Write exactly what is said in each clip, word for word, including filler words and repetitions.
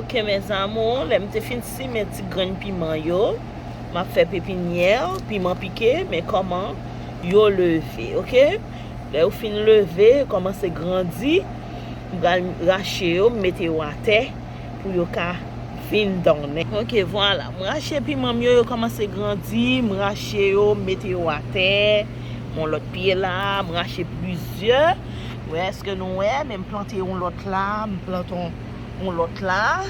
Ok, mes amours, lè m te fin simen ti grenn piman yo, m ap fè pepinyè, piman pike, men kòman yo leve, ok? Lè yo fin leve, yo kòmanse grandi, m pral rache yo, m mete yo atè pou yo ka vin donnen. Ok, vwala, m rache piman m yo, yo kòmanse grandi, m rache yo, m mete yo atè, yon lòt pye la, m rache plizyè. Wè, èske nou wè, men m plante yon lòt la, m plante yon, yon lòt la.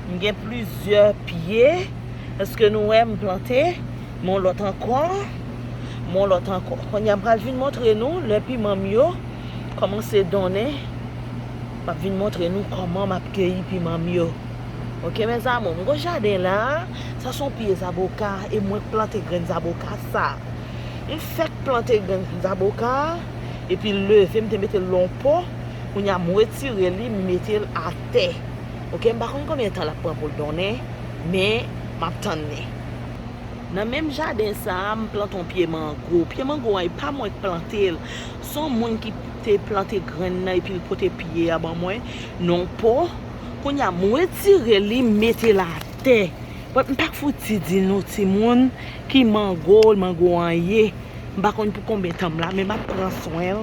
M gen plizyè pye. Èske nou wè m plante? M yon lòt ankò. M yon lòt ankò. Kounye a, m pral vin montre nou lè piman m yo kòmanse donnen. M ap vin montre nou kòman m ap keyi piman m yo. Ok, mes amours, m gon jaden la. Sa se yon pye zaboka e mwen plante grenn zaboka sa. M fèk plante grenn zaboka, epi l leve, m te mete l nan yon po. Kounye a, m retire li, m mete l atè. Ok, m pa konn konbyen tan l ap pran pou l donnen, men m ap tann li. Nan menm jaden sa a, m plante yon pye mango. Pye mango a, e pa mwen k plante l. Se yon moun ki te plante grenn nan, epi l pote pye a ban mwen, nan yon po. Kounye a, m retire li, m mete l atè. But m pa k fouti di nou, timoun, ki mango, mango an ye. M pa konn pou konbyen tan m la, men m ap pran swen l,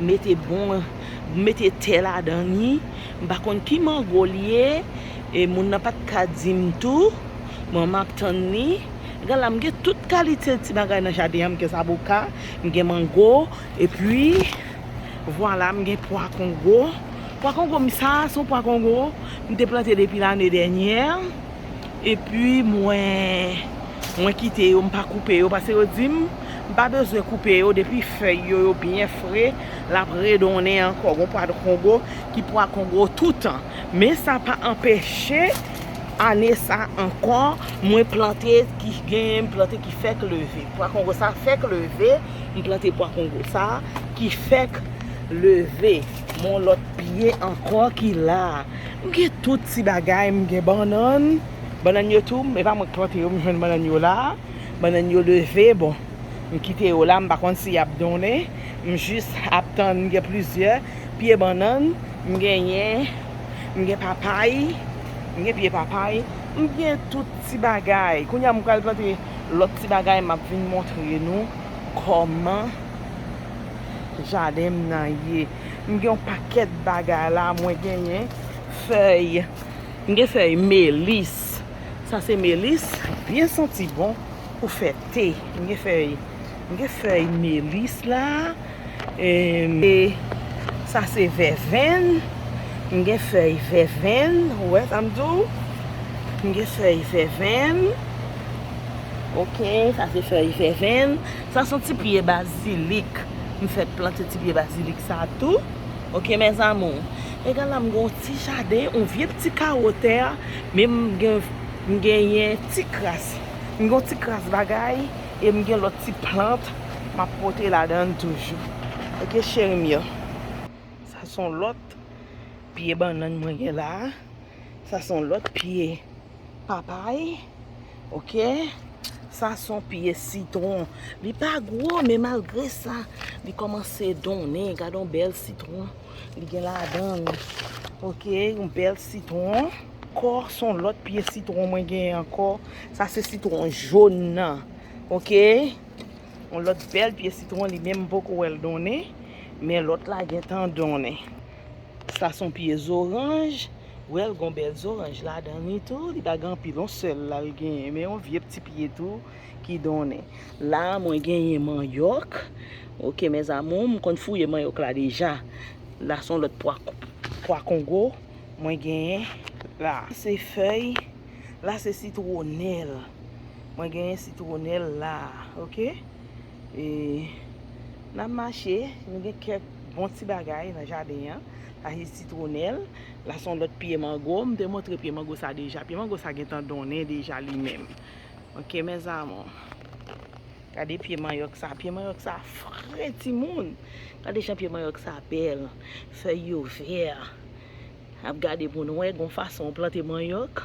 mete bon, mete tè ladan li. M pa konn ki mango l ye, e moun nan pa t ka di m tou. Bon, m ap tann li. Gad la, m gen tout kalite ti bagay nan jaden an. M gen zaboka, m gen mango, epi, vwala, m gen pwa kongo. Pwa kongo m sa, se yon pwa kongo m te plante depi lane dènyè. Epi mwen, mwen kite yo, m pa koupe yo, paske yo di m, m pa bezwen koupe yo, depi fèy yo, yo byen fre, l ap redonnen ankò. Gon pwa kongo ki pwa kongo toutan. Men sa pa anpeche, ane sa ankò, mwen plante ki gen, m plante ki fèk leve. Pwa kongo sa fèk leve, m plante pwa kongo sa ki fèk leve. M yon lòt pye ankò ki la. M gen tout ti bagay, m gen bannann. Bannann yo tou, e pa mwen k plante yo, m jwenn bannann yo la. Bannann yo leve, bon, m kite yo la, m pa konn si y ap donnen. M jis ap tann, m gen plizyè pye bannann, m genyen, m gen papay, m gen pye papay, m gen tout ti bagay. Kounye a, m pral plante lòt ti bagay, m ap vin montre nou kòman jaden m nan ye. M gen yon pakèt bagay la, mwen genyen fèy, m gen fèy melis. Sa se melis, byen santi bon pou fè te. M gen fèy, m gen fèy melis la. E, e sa se vèvenn. M gen fèy vèvenn, ou wè sa m di w? M gen fèy vèvenn. Ok, sa se fèy vèvenn. Sa se yon ti pye bazilik. M fèk plante ti pye bazilik sa tou. Ok, mes amours. Egal la, m gen yon ti jaden, yon vye ti kawo tè, men m gen, m genyen ti kras. M gen yon ti kras bagay, e m gen lòt ti plant, m ap pote ladan l toujou. Ok, cheri m yo. Sa se yon lòt pye bannann mwen gen la. Sa se yon lòt pye papay. Ok. Sa se yon pye sitwon. Li pa gwo, men malgre sa, li kòmanse donnen. Gade yon bèl sitwon li gen ladan l. Ok, yon bèl sitwon. Ankò, se yon lòt pye sitwon mwen genyen ankò. Sa se sitwon jòn nan. Ok. Yon lòt bèl pye sitwon, li menm m poko wè l donnen, men lòt la gentan donnen. Sa se yon pye zoranj. Wè l gon bèl zoranj ladan li tou. Li pa gen anpil, yon sèl la l genyen, men yon vye ti pye tou ki donnen. La, mwen genyen manyòk. Ok, mes amours, m konn fouye manyòk la deja. La, se yon lòt pwa, pwa kongo mwen genyen la. Se fèy, la se sitwonèl. Mwen genyen sitwonèl la, ok? E, n ap mache, nou gen kèk bon ti bagay nan jaden an. Sa se sitwonèl. La se yon lòt pye mango. M te montre pye mango sa deja. Pye mango sa gentan donnen deja li menm. Ok, mes amours. Gade pye manyòk sa. Pye manyòk sa fre, timoun. Gade jan pye manyòk sa bèl. Fèy yo vè. N ap gade pou n wè, gon fason w plante manyòk.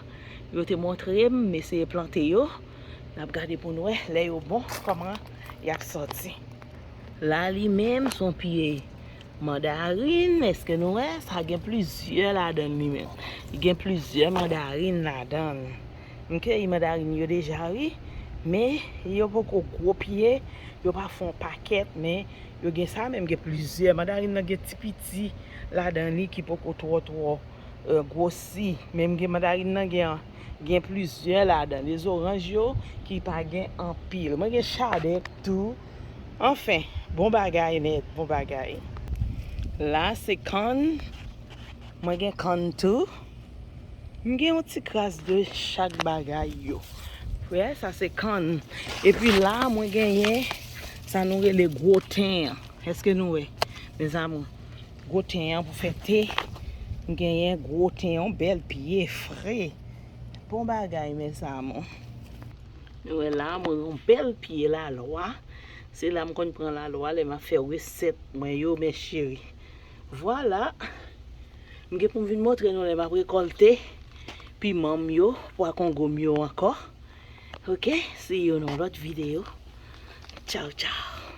Yo te montre m, m eseye plante yo. N ap gade pou n wè, lè yo bon, kòman y ap sòti. La, li menm, se yon pye Mandarin, èske nou wè? Sa gen plizyè ladan li menm. Li gen plizyè mandarin ladan l. M keyi mandarin yo deja, wi. Men yo poko gwo pye, yo pa fè yon pakèt, men yo gen sa menm, gen plizyè. Mandarin nan gen ti piti ladan li ki poko twò, twò, e, gwosi. Men m gen mandarin nan gen, gen plizyè ladan. De zoranj yo ki pa gen anpil. Mwen gen chadèk tou. Anfen, bon bagay nèt, bon bagay. La, se kann. Mwen gen kann tou. M gen yon ti kras de chak bagay yo. Wè, sa se kann. Epi la, mwen genyen sa nou rele gwo ten an. Èske nou wè? Mezanmi, gwo ten an pou fè te. M genyen gwo ten, yon bèl pye fre. Bon bagay, mezanmi. Nou wè la, mwen yon bèl pye lalwa. Se la m konn pran lalwa lè m ap fè resèt mwen yo, mes chéris. Vwala. M gen pou m vin montre nou lè m ap rekòlte piman m yo, pwa kongo m yo ankò. Ok, see you nan lòt videyo. Tchaw, tchaw.